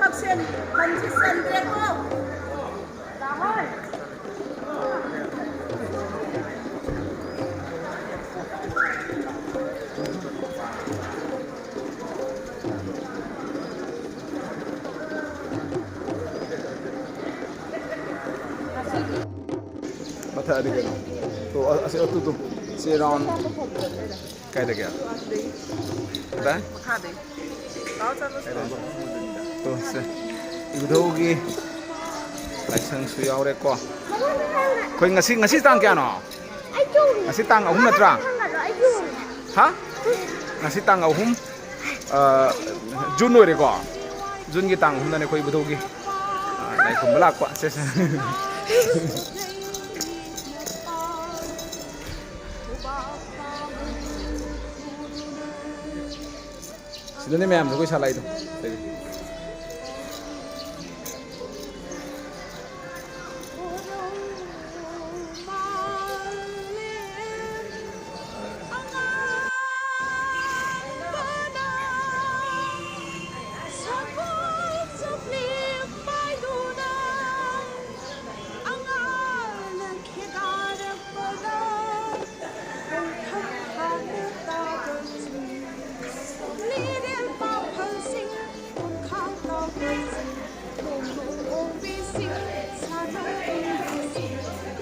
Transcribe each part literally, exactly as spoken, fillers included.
ꯄꯛꯁꯦꯟ ꯐꯟꯁꯤ ꯆꯟꯗ꯭ꯔꯦꯀꯣ꯫ ꯃꯊꯛ ꯑꯗꯤ ꯀꯩꯅꯣ? ꯇꯣ, ꯑ-, ꯑꯁꯤ ꯑꯗꯨꯗꯣ꯫ ꯁꯤ ꯔꯥꯎꯟ ꯀꯥꯏꯗꯒꯤ? ꯀꯗꯥꯏ? ꯃꯈꯥꯗꯩ꯫ ꯂꯥꯛꯑꯣ ꯆꯠꯂꯣ ꯁꯤꯗ꯫ ꯇꯣ, ꯁꯦ꯫ ꯏꯕꯨꯙꯧꯒꯤ ꯂꯥꯏꯁꯪꯁꯨ ꯌꯥꯎꯔꯦꯀꯣ꯫ ꯑꯩꯈꯣꯏ ꯉꯁꯤ, ꯉꯁꯤ ꯇꯥꯡ ꯀꯌꯥꯅꯣ? ꯉꯁꯤ ꯇꯥꯡ ꯑꯍꯨꯝ ꯅꯠꯇ꯭ꯔꯥ? ꯍꯥ? ꯉꯁꯤ ꯇꯥꯡ ꯑꯍꯨꯝ, ꯑ, ꯖꯨꯟ ꯑꯣꯏꯔꯦꯀꯣ꯫ ꯖꯨꯟꯒꯤ ꯇꯥꯡ ꯑꯍꯨꯝꯗꯅꯦ ꯑꯩꯈꯣꯏ ꯏꯕꯨꯙꯧꯒꯤ, ꯑ, ꯂꯥꯏ ꯈꯨꯔꯨꯝꯕ ꯂꯥꯛꯄ꯫ ꯁꯦ, ꯁꯦ꯫ ꯁꯤꯗꯅꯦ ꯃꯌꯥꯝꯁꯨ ꯑꯩꯈꯣꯏ ꯁꯥꯂꯥꯏꯗꯣ꯫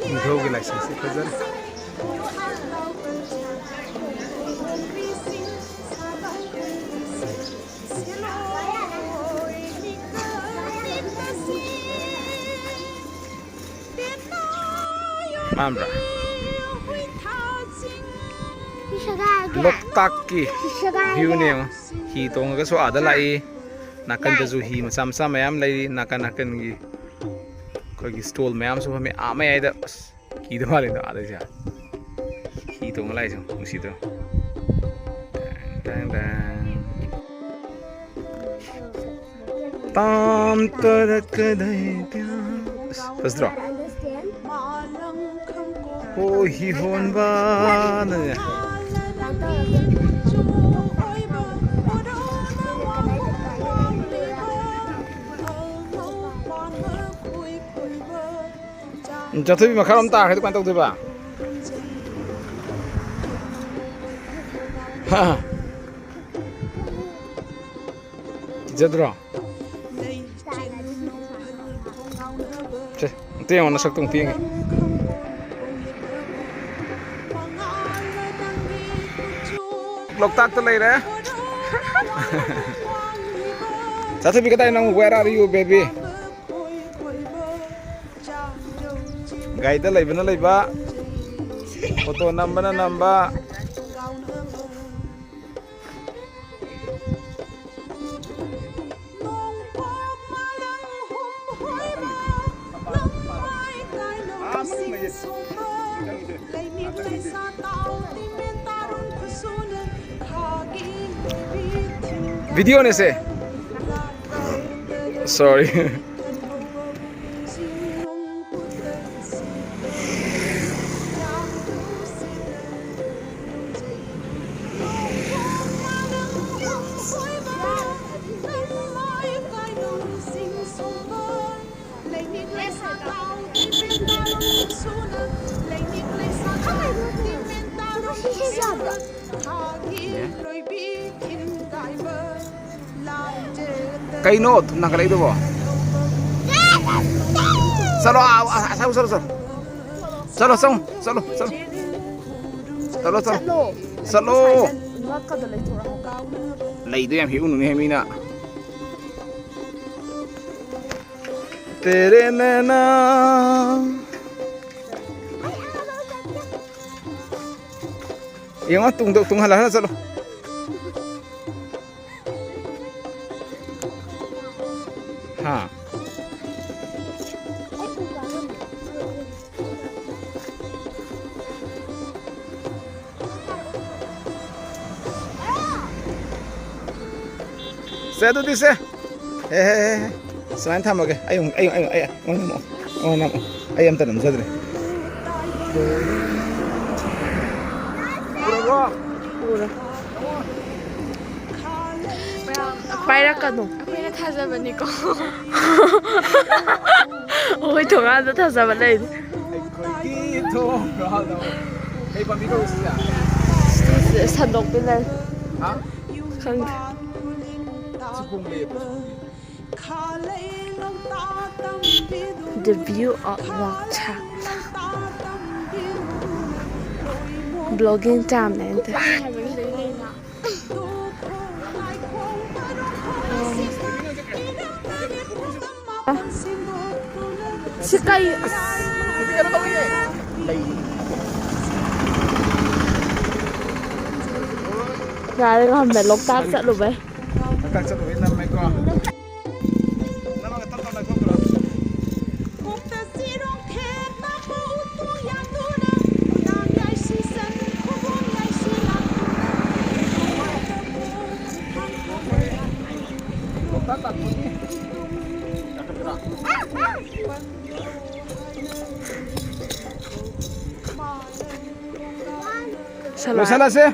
ꯅꯤꯡꯊꯧꯒꯤ ꯂꯥꯏꯁꯪꯁꯤ ꯐꯖꯔꯦ꯫ ꯃꯥꯟꯕ꯭ꯔꯥ? ꯂꯣꯛꯇꯥꯛꯀꯤ ꯚ꯭ꯌꯨꯅꯦ ꯌꯦꯡꯉꯣ꯫ ꯍꯤ ꯇꯣꯡꯉꯒꯁꯨ ꯑꯥꯗ ꯂꯥꯛꯏ꯫ ꯅꯥꯀꯟꯗꯁꯨ ꯍꯤ ꯃꯆꯥ ꯃꯆꯥ ꯃꯌꯥꯝ ꯂꯩꯔꯤ꯫ ꯅꯥꯀꯟ ꯅꯥꯀꯟꯒꯤ ꯑꯩꯈꯣꯏꯒꯤ ꯁ꯭ꯇꯣꯜ ꯃꯌꯥꯝꯁꯨ ꯐꯝꯃꯤ꯫ ꯑꯥ ꯃꯌꯥꯏꯗ ꯑꯁ ꯀꯤꯗ ꯃꯥꯜꯂꯦꯗ ꯑꯥꯗꯩꯁꯦ꯫ ꯍꯤ ꯇꯣꯡꯉ ꯂꯥꯛꯏꯁꯦ ꯅꯨꯡꯁꯤꯗ꯭ꯔꯣ? ꯇꯥꯡ ꯇꯥꯡ ꯇꯥꯡ꯫ ꯇꯥꯝ ꯇꯔꯛꯀꯗꯩ ꯄ꯭ꯌꯥ-, ꯑꯁ, ꯐꯖꯗ꯭ꯔꯣ? ꯍꯣ ꯍꯤ ꯍꯣꯟꯕ ꯅꯅꯦ꯫ ꯆꯥꯊꯣꯏꯕꯤ ꯃꯈꯥꯔꯣꯝ ꯇꯥꯈ꯭ꯔꯗꯤ ꯀꯃꯥꯏꯅ ꯇꯧꯗꯣꯏꯕ? ꯍꯥ? ꯀꯤꯖꯗ꯭ꯔꯣ? ꯁꯦ, ꯑꯝꯇ ꯌꯦꯡꯉꯣ, ꯅꯁꯛꯇꯣ ꯑꯝꯇ ꯌꯦꯡꯒꯦ꯫ ꯂꯣꯛꯇꯥꯛꯇ ꯂꯩꯔꯦ꯫ ꯆꯥꯊꯕꯤ, ꯀꯗꯥꯏ ꯅꯪ? Where are you, baby? ꯒꯥꯔꯤꯗ ꯂꯩꯕꯅ ꯂꯩꯕ, ꯐꯣꯇꯣ ꯅꯝꯕꯅ ꯅꯝꯕ꯫ Video ne se. Sorry. ꯀꯩꯅꯣ ꯊꯨꯝ ꯊꯥꯡꯒꯠꯂꯛꯏꯗꯨꯕꯣ? ꯆꯠꯂꯣ, ꯑꯥ, ꯑꯥ, ꯑꯁꯥꯏꯕꯨꯛ ꯆꯠꯂꯣ, ꯆꯠꯂꯣ꯫ ꯆꯠꯂꯣ, ꯆꯪꯉꯣ, ꯆꯠꯂꯣ, ꯆꯠꯂꯣ꯫ ꯆꯠꯂꯣ꯫ ꯆꯠꯂꯣ꯫ ꯉꯛꯀꯗꯣ ꯂꯩꯊꯣꯔꯛꯑꯣ꯫ ꯂꯩꯗꯣ ꯌꯥꯝ ꯍꯦꯛꯎꯅꯨꯅꯦ ꯃꯤꯅ꯫ ꯇꯦꯔꯦ ꯅꯦꯅꯥ꯫ ꯌꯦꯡꯉꯣ, ꯇꯨꯡꯗ, ꯇꯨꯡ ꯍꯜꯂ, ꯍꯜꯂ ꯆꯠꯂꯣ꯫ ꯍꯥ? ꯁꯦ, ꯑꯗꯨꯗꯤ ꯁꯦ꯫ ꯍꯦ, ꯍꯦ, ꯍꯦ, ꯍꯦ꯫ ꯁꯨꯃꯥꯏꯅ ꯊꯝꯃꯒꯦ꯫ ꯑꯩ ꯑꯃꯨꯛ, ꯑꯩ, ꯑꯩ, ꯑꯩ, ꯑꯩ, ꯑꯃꯨꯛ ꯅꯝꯃꯛꯑꯣ꯫ ꯑꯃꯨꯛ ꯅꯝꯃꯛꯑꯣ꯫ ꯑꯩ ꯑꯝꯇ ꯅꯝꯖꯗ꯭ꯔꯦ꯫ ꯄꯨꯔꯕ꯭ꯔꯣ? ꯄꯨꯔꯣ꯫ ꯄꯥꯏꯔꯛꯀꯅꯨ꯫ ꯑꯩꯈꯣꯏꯅ ꯊꯥꯖꯕꯅꯤꯀꯣ꯫ ꯑꯩꯈꯣꯏ ꯊꯣꯡꯒꯥꯟꯗ ꯊꯥꯖꯕ ꯂꯩꯅꯤ꯫ ꯊꯣꯡ ꯍꯥꯜꯂꯣ꯫ ꯀꯩ ꯄꯥꯝꯕꯤ ꯀꯧꯏ ꯁꯤꯁꯦ? ꯁꯤꯁꯦ ꯁꯟꯗꯣꯛꯄꯤ ꯂꯩ꯫ ꯍꯥ? ꯈꯪꯗꯦ꯫ ꯁꯤ ꯄꯨꯡ ꯂꯩꯌꯦꯕ꯫ The view of Wakchang꯫ Vlogging ꯇꯥꯝꯅꯦ ꯑꯩꯗꯤ꯫ ꯁꯤ ꯀꯩ? ꯌꯥꯔꯦ, ꯉꯝꯃꯦ, ꯂꯣꯛꯇꯥꯛ ꯆꯠꯂꯨꯕꯩ꯫ ꯂꯣꯛꯇꯥꯛ ꯆꯠꯂꯨꯕꯩ ꯅꯝꯃꯦꯀꯣ꯫ ꯅꯝꯃꯒ ꯇꯞ ꯇꯞꯅ ꯂꯩꯊꯣꯛꯈ꯭ꯔꯣ꯫ ꯂꯣꯛꯇꯥꯛ ꯂꯥꯛꯄꯒꯤ꯫ ꯂꯣꯏꯁꯜꯂꯁꯦ꯫